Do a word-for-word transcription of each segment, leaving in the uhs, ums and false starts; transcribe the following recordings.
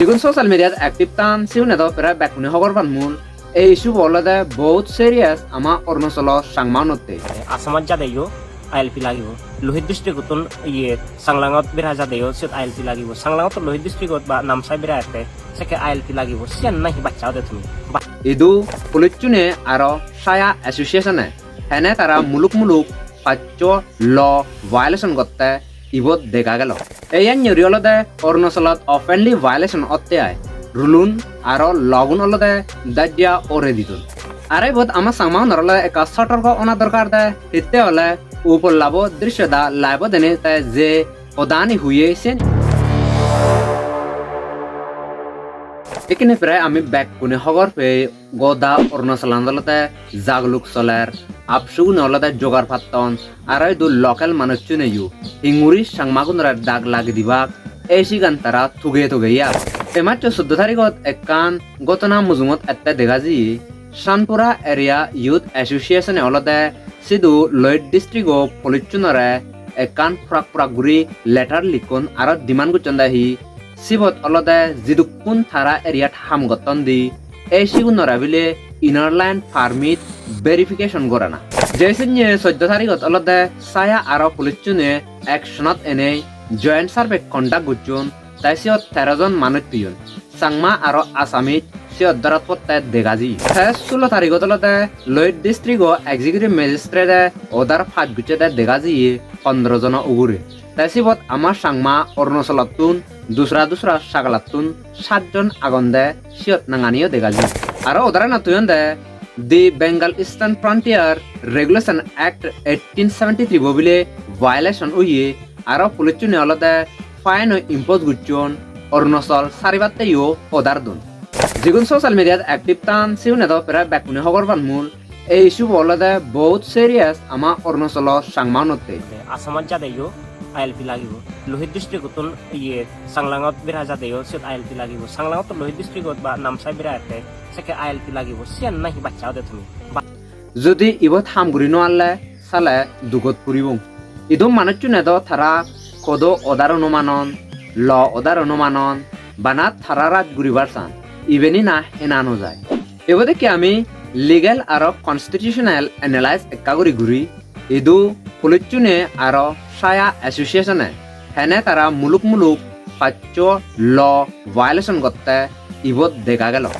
Jigun social media-t active tan, siune do prai bekkune hobor pan mul. Ei issue bo olode bohut serious ama Arunachalo Changma-unotte. Assamot jadeyo I L P lagibo. Lohit district-ottun iye Changlangot bera jadeyo, siyot I L P lagibo. Changlangot to Lohit district-ot ba Namsai bera ette, sekke I L P lagibo. Siyan nahi baccha ode tumi. Ba- Idu police-une aro Chaya Association-e hene tara muluk muluk paccho law violation gotte ibot dega gelo. Ei ennori olode Arunachalot openly violation otte ai. Rule-un aro law-gun olode dajja ore didon. Aro ibot ama Changma-unor olode ekka sotorko ona dorkar de, hitte ole upollabo drisyo da live-ot dene te je hodani huye sen. Ekkene prai ami bekkune hobor pei goda Arunachalanot olode jagluk soler, apsugune olode jogar patton, aro idu local manuchchuneyo hinguri Changmagunore dag lagi dibak, ei sigan tara tuge tuge ya. Ei maccho soddo tarigot ekkan ghotona mujungot ette dega jiye, Sanpura Area Youth Association-e olode sidu Lohit district-o police-unore ekkan purak purak guri letter likkon aro demand gocchon de hi, sibot olode jidukkun tara area-t ham gotton di, ei sigunore bile inner line permit verification gorana. Je sinye soddo tarigot olode Chaya aro police-une action-ot enei joint survey conduct gocchon, te siyot tero jon manuj peyon. Changma aro Assamese siyot dorot potte dega jiye. Te sulo tarigot olode Lohit district-o executive magistrate-e order pass gocche de dega jiye pondro jono ugure. Te sibot ama Changma Arunachalottun dusra dusra sagalattun satjon agonde, siyot nanganiyo dega jiye. Aro order-anot toyon de The Bengal Eastern Frontier Regulation Act eighteen seventy-three bo bile violation oye, aro police-une olode fine-o impose gocchon, Arunachal saribatteyo order don. Jigun social media-t active tan, siune do prai bekkune hobor pan mul. Ei issue bo olode bohut serious ama Arunachalo Changma-unotte. Assamot jadeyo I L P lagibo. Lohit district-ottun iye Changlangot bera jadeyo, siyot I L P lagibo. Changlangot to Lohit district-ot ba Namsai bera ette, sekke I L P lagibo. Siyan nahi baccha ode tumi. Ba- Jodi ibot ham guri no alle, sale dugot puribong. Idu manuchchune do tara kodo order-o no manon, law order-o no manon, bana tara raj guribar san. Ibeni na hena no jai. Ibot ikke ami legal aro constitutional analyze ekka guri guri, idu police-une aro Chaya Association-e hene tara muluk muluk paccho law violation gotte ibot dega gelo.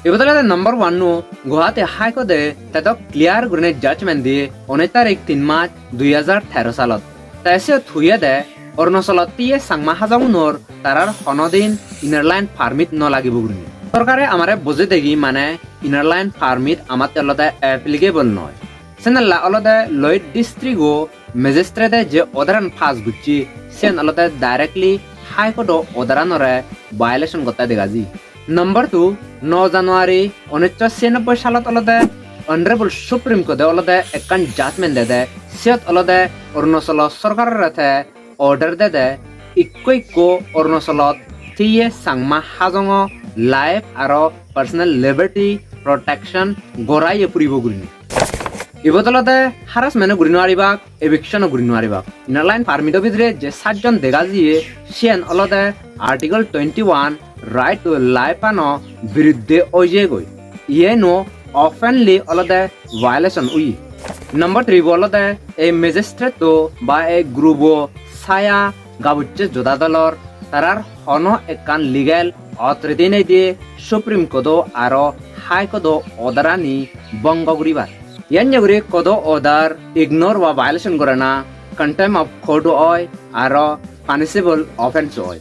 Ibot olode number one-o Guwahati High Court-e tedok clear gurine judgment diye unis tarik tin mas dui hajar tero salot. Te siyot huyede Arunachalot tiye Changma Hajongunor tarar honodin inner line permit no lagibo gurinei. Sorkare amare bujei degi mane inner line permit amatte olode applicable noi. Senella olode Lohit district-o magistrate-e je order-an pass gocche, siyan olode directly High Court-o order-anore violation gotte dega jiye. Number two, no January unisho siyanoboi salot olode Honorable Supreme Court-e olode ekkan judgment dede, siyot olode Arunachalo sorkarore te order dede, ikko ikko Arunachalot tiye Changma Hajongo life aro personal liberty protection goraye puribo gurinei. Ibot olode harassment-o guri no paribak, eviction-o guri no paribak. Inner line permit-o bidire je satjon dega jiye, siyen olode Article twenty-one right to life-ano biruddhe oi jeyegoi. Iyeno openly olode violation oye. Number three bo olode ei magistrate-o ba ei group-o Chaya gabucche joda dolor tarar hono ekkan legal authority nei de Supreme Court-o aro High Court-o order-ani bongo guribar. Yanye guri court-o order ignore ba violation gorana contempt of court oi aro punishable offense oi.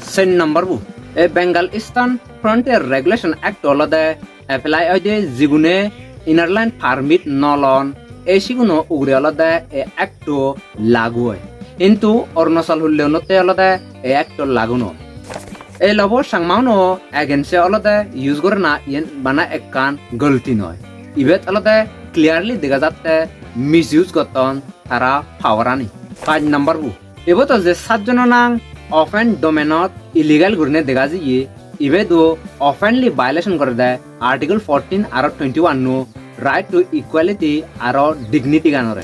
Sen number bu, ei Bengal Eastern Frontier Regulation Act olode apply oide jigune inner line permit no lon, ei siguno ugure olode ei act-o lagu oi. Hintu Arunachal hulle unotte olode ei act-o lagu no oi. Ei law-bo Changma-uno against-e olode use gorana iyen bana ekkan golti noi. Ibet olode clearly dega jatte misuse gotton tara power-ani. Pach number bu. Ibot je satjono nang open domain-ot illegal gurine dega jiye, ibedo openly violation gorede Article fourteen aro twenty-one-o right to equality aro dignity-ganore.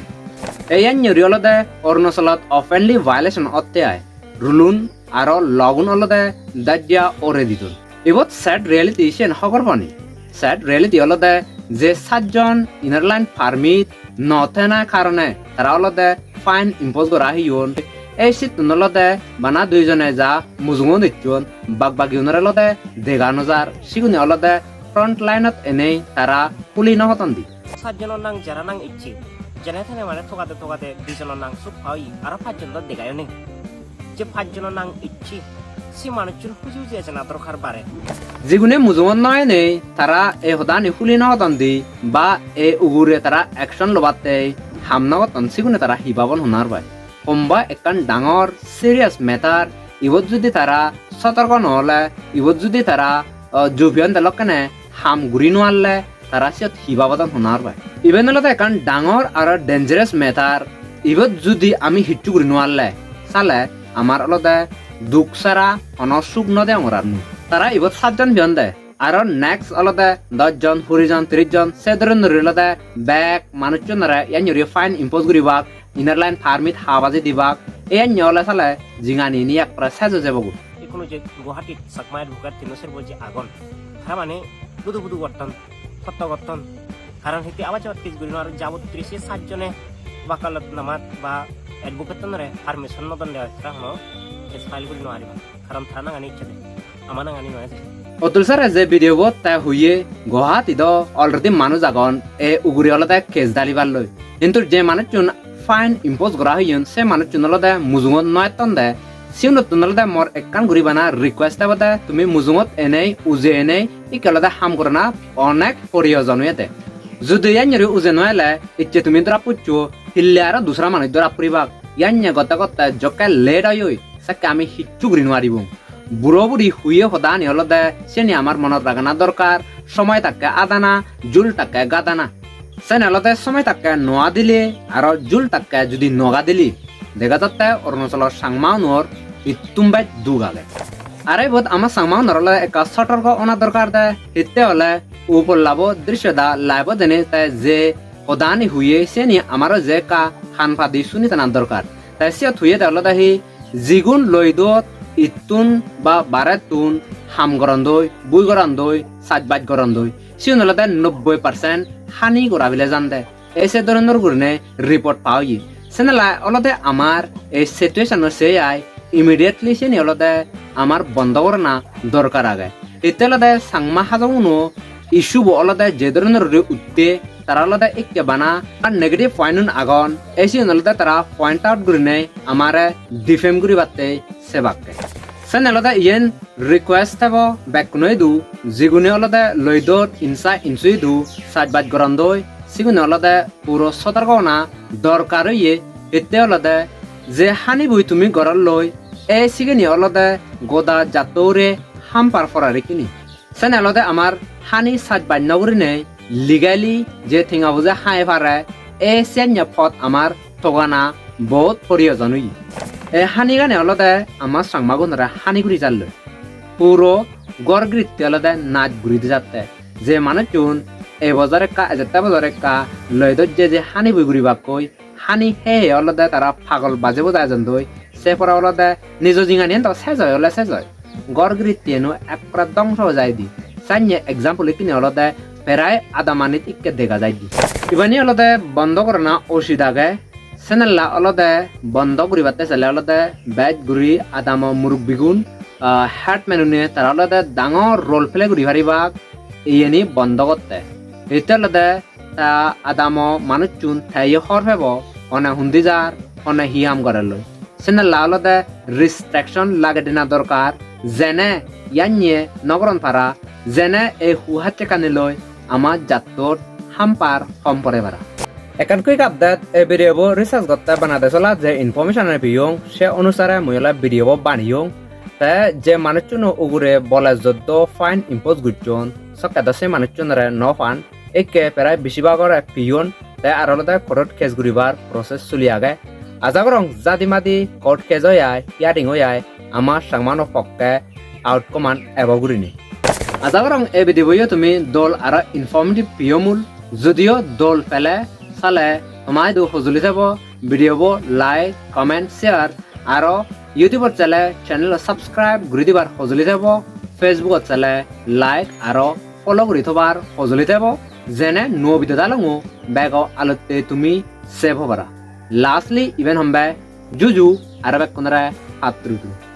Ei yanyori olode Arunachalot openly violation otte ai. Rule-un aro logun olode dajja ore didon. Ibot sad reality siyen hobor pani. Sad reality olode je sajjon Inner Line Permit no thena karone tara olode fine impose gora heyon. Ei sittun olode bana duijone ja mujungot ecchon, bak bagiunore olode dega no jar, sigune olode front line-ot enei tara huli no hodon di. Sajjonor nang jara nang ecche, jene tene mane togade togade dijonor nang suk pa oye, aro pajjon do degayo nei. Je pajjonor nang ecche, se manuchun huji huji ejana dorkar bare. Jigune mujungot no enei tara ei hodani huli no hodon di ba ei ugure tara action lobatte ham no gotton, sigune tara hi babon honar pai? Homba ekkan dangor serious matter, ibot judi tara sotorgo no ole, ibot judi tara, o, jupiyon de lokkene ham guri no alle, tara siyot hi babodon honar pai? Iben olode ekkan dangor aro dangerous matter. Ibot judi ami hissu guri no alle, sale amar olode duk sara hono suk no degongor ar mui. Tara ibot satjon piyonde, aro next olode dosh jon, kuri jon, tiris jon, se doronor olode bek manuchunore yanyuri fine impose guribak, Inner Line Permit habaji dibak, eyanye ole sale jingani ini ekkore sej oi jebo gun. Ikkunu je Guwahatit Chakma advocate tinno serbo je agon, tara mane ludu budu gotton, hotto gotton. Karon hitte abar jabat case guri no ar, jabot tiri se sajjone wakalot namat ba advocate-unore permission no don de oi, tara hono case file guri no ariba. Karon tara nangani icche de, ama nangani no ecche. Otul sir-e je video bot te huye Guwahati do already manuj agon, e ugure olode case dalibar loi. Hintu je manuchun fine impose gora hoyon, se manuchun olode mujungot no etton de. Siunottun olode mor ekkan guri bana request ebode, tumi mujungot enei, uje enei, ikke olode ham gorana onek poriyojon oyede. Judi yanyori uje no ele, icche tumi dora puccho, hille aro dusra manuj dora puribak. Yanye gotte gotte jokke late oyoi, sekke ami hissu guri no paribong. Buro buri huye hodani olode seni amar monot ragana dorkar, somoi takke adana, jul takke gadana. Seni olode somoi takke no adile, aro jul takke judi no gadile, dega jatte Arunachalor Changmaunor ittum bej duk age. Aro ibot ama Changmaunor olode ekka sotorko ona dorkar de, hitte ole upollabo drisyo da live-o dene te je hodani huye seni amaro je ekka han padi suni tana dorkar. Te siyot huye de olode hi, jigun loidot ittun ba barettun ham gorondoi, bui gorondoi, sajbaj gorondoi, sigun olode nobboi percent hani gora bile jande. Ei se doronor gurine report pa oye. Senela olode amar ei situation-o sei ai immediately seni olode amar bondo gorana dorkar age. Hitte olode Changma Hajonguno issue bo olode je doronor guri utte, tara olode ikke bana ar negative point un agon, ei sigun olode tara point out gurinei amare defame guribatte sebakke. Sen olode iyen request thebo bekkuno idu, jigune olode loidot insa insu idu sajbaj gorondoi, sigune olode puro sotorgo ona dorkar oye, hitte olode je hanibui tumi goror loi, ei sigini olode goda jatto hure hampar porar ikkini. Sene olode amar hani sajbaj no gurinei legally je tenga poje hai pare, e senne pot amar togana bohut poriyojon oye. E hanigani olode amar Changmagunore hani guri jalloi. Puro ghor giritti olode naj guri dijatte. Je manuchun e bojor ekka, ejette bojor ekka loidot je je hanibui guribakkoi, hani heye olode tara pagol baje boja ejondoi. Se pore olode nijo jingani ento sej oi ole sej oi. Ghor girittiyeno ekkore dongso oi jaide. Sanye example ikkine olode prai adamanit ikke dega jaide. Ibani olode bondo gorana usit age. Senella olode bondo guribatte sele olode bej guri adamo murubbigun, ah, headman-une tara olode dangor role play guri paribak iyeni bondo gotte. Hitte olode ta adamo manuchun te ye hobor pebo, hone hundi jar, hone hi ham gorelloi. Senella olode restriction lagei dena dorkar, jene yanye no goron para, jene ei hu hacchekkani loi ama jattot hampar hom pore para. Ekkan quick update, ei video bo research gotte Bangladesh ola je information ani peyong, se onusare mui ole video bo baneyong. Te je manuchchuno ugure bole joddo fine impose gocchon, sokke do se manuchchunore no pan. Ikke prai besibagore peyon, te aro olode court-ot case guribar process soli age. Aja gorong jadi madi court case oi ai, hearing oi ai, ama Changmano pokke outcome-an ebo gurinei. Aja gorong ei video-bo tumi dol aro informative peyo mul. Judiyo dol pele sale toma idu hojoli thebo video-bo like, comment, share aro YouTube-ot sele channel-o subscribe guri dibar hojoli tebo, Facebook-ot sele like aro follow guri thobar hojoli tebo, jene nuo video dalongo bego alotte tumi save hobara. Lastly, iben hombe juju aro bekkunore patturuturu.